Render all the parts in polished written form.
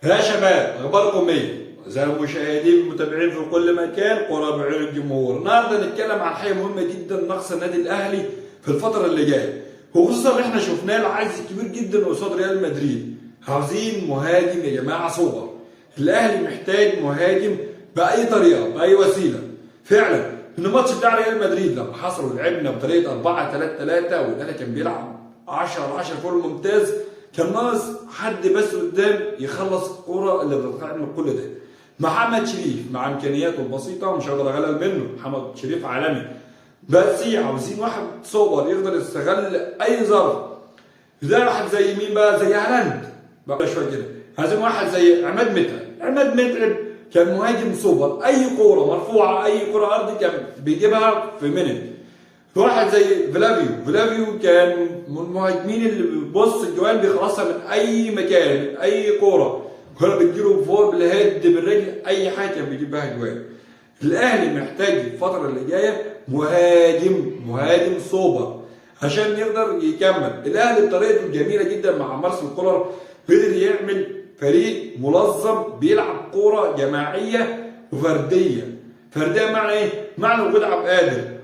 يا شباب، اخباركم ايه؟ زي المشاهدين المتابعين في كل مكان، قرب عيون الجمهور. النهارده نتكلم عن حاجة مهمة جدا، نقص النادي الاهلي في الفترة اللي جاية، وخصوصا ان احنا شفناه العجز الكبير جدا قصاد ريال مدريد. عاوزين مهاجم يا جماعة سوبر. الاهلي محتاج مهاجم باي طريقه، باي وسيلة. فعلا الماتش بتاع ريال مدريد لما حصل ولعبنا بطريقة 4-3-3 والاهلي كان بيلعب 10/10 فوق الممتاز، كان ناقص حد بس قدام يخلص الكورة اللي بتطلع من كل ده. محمد شريف مع امكانياته البسيطة مش هقدر اغلل منه، محمد شريف عالمي، بس عاوزين واحد سوبر يقدر يستغل اي ظرف. ده واحد زي مين بقى؟ زي هالاند بقى شوية كده. عايزين واحد زي عماد متعب. عماد متعب كان مهاجم سوبر، اي كورة مرفوعة، اي كورة ارضي كان بيجيبها في minute. واحد زي فلافيو، فلافيو كان من المهاجمين اللي بيبص الجوان بيخلصها من اي مكان، من اي كورة، كورة بتجيله فوق بال head بالرجل، اي حاجة كان بيجيب بها جوان. الاهلي محتاج الفترة اللي جاية مهاجم، مهاجم سوبر عشان يقدر يكمل. الاهلي بطريقته الجميلة جدا مع مارسيل كولر قدر يعمل فريق منظم بيلعب كورة جماعية وفرديه. فردية معنى ايه؟ معنى وجود عبد القادر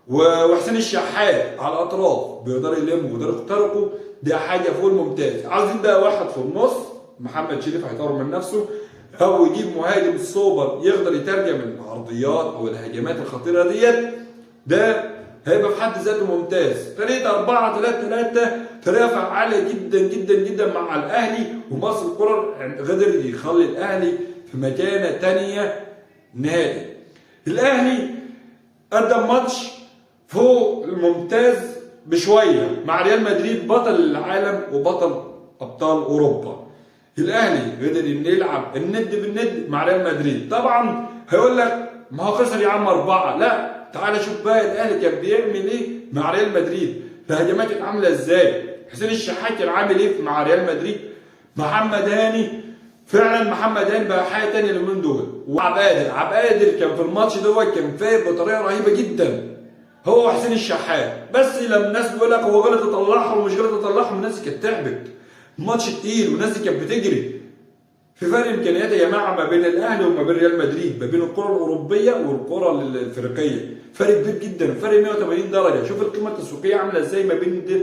وحسين الشحات على الاطراف، بيقدروا يلموا ويقدروا يخترقوا، ده حاجة فوق الممتاز. عاوزين بقى واحد في النص، محمد شريف هيطور من نفسه، او يجيب مهاجم سوبر يقدر يترجم العرضيات او الهجمات الخطيرة ديت، ده هيبقى في حد ذاته ممتاز. طريقه 4-3-3 طريقه فعاله جدا جدا جدا مع الاهلي، ومارسيل كولر قدر يخلي الاهلي في مكانه ثانية نهائي. الاهلي قدم ماتش فوق الممتاز بشوية مع ريال مدريد بطل العالم وبطل ابطال اوروبا. الاهلي قدر انه يلعب الند بالند مع ريال مدريد. طبعا هيقول لك ما هو خسر يا عم 4، لا تعال شوف بقى الاهلي كان بيعمل ايه مع ريال مدريد، الهجمات كانت عامله ازاي، حسين الشحات كان عامل ايه مع ريال مدريد، محمد هاني. فعلا محمد هاني بقى حاجة ثانية اليومين دول. وعبد القادر، عبد القادر كان في الماتش دوت كان فايق بطريقة رهيبة جدا هو وحسين الشحات، بس لما الناس بيقول لك هو غلط اطلعهم ومش غلط اطلعهم، الناس كانت تعبت، الماتش تقيل والناس كانت بتجري. في فرق امكانيات يا جماعة ما بين الاهلي وما بين ريال مدريد، ما بين الكره الاوروبية والكره الافريقية، فرق كبير جدا، فرق 180 درجه. شوف القيمة التسويقية عامله ازاي ما بين ده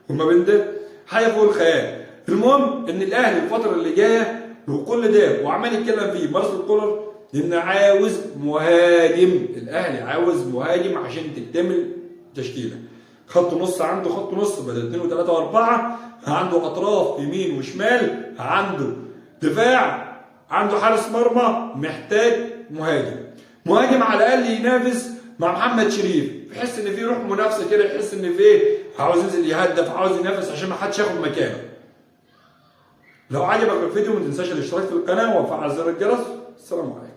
وما بين ده، حاجة فوق الخيال. المهم ان الاهلي الفترة اللي جاية وكل ده وعمال يتكلم فيه مارسيل كولر ان عاوز مهاجم، الاهلي عاوز مهاجم عشان تكتمل تشكيله. خط نص عنده خط نص بدل 2 و3 و4، عنده اطراف يمين وشمال، عنده دفاع، عنده حارس مرمى، محتاج مهاجم. مهاجم على الاقل ينافس مع محمد شريف، يحس ان في روح منافسه كده، يحس ان في عاوز ينزل يهدف، عاوز ينافس عشان ما حدش ياخد مكانه. لو عجبك الفيديو ما تنساش الاشتراك في القناة وفعل زر الجرس. السلام عليكم.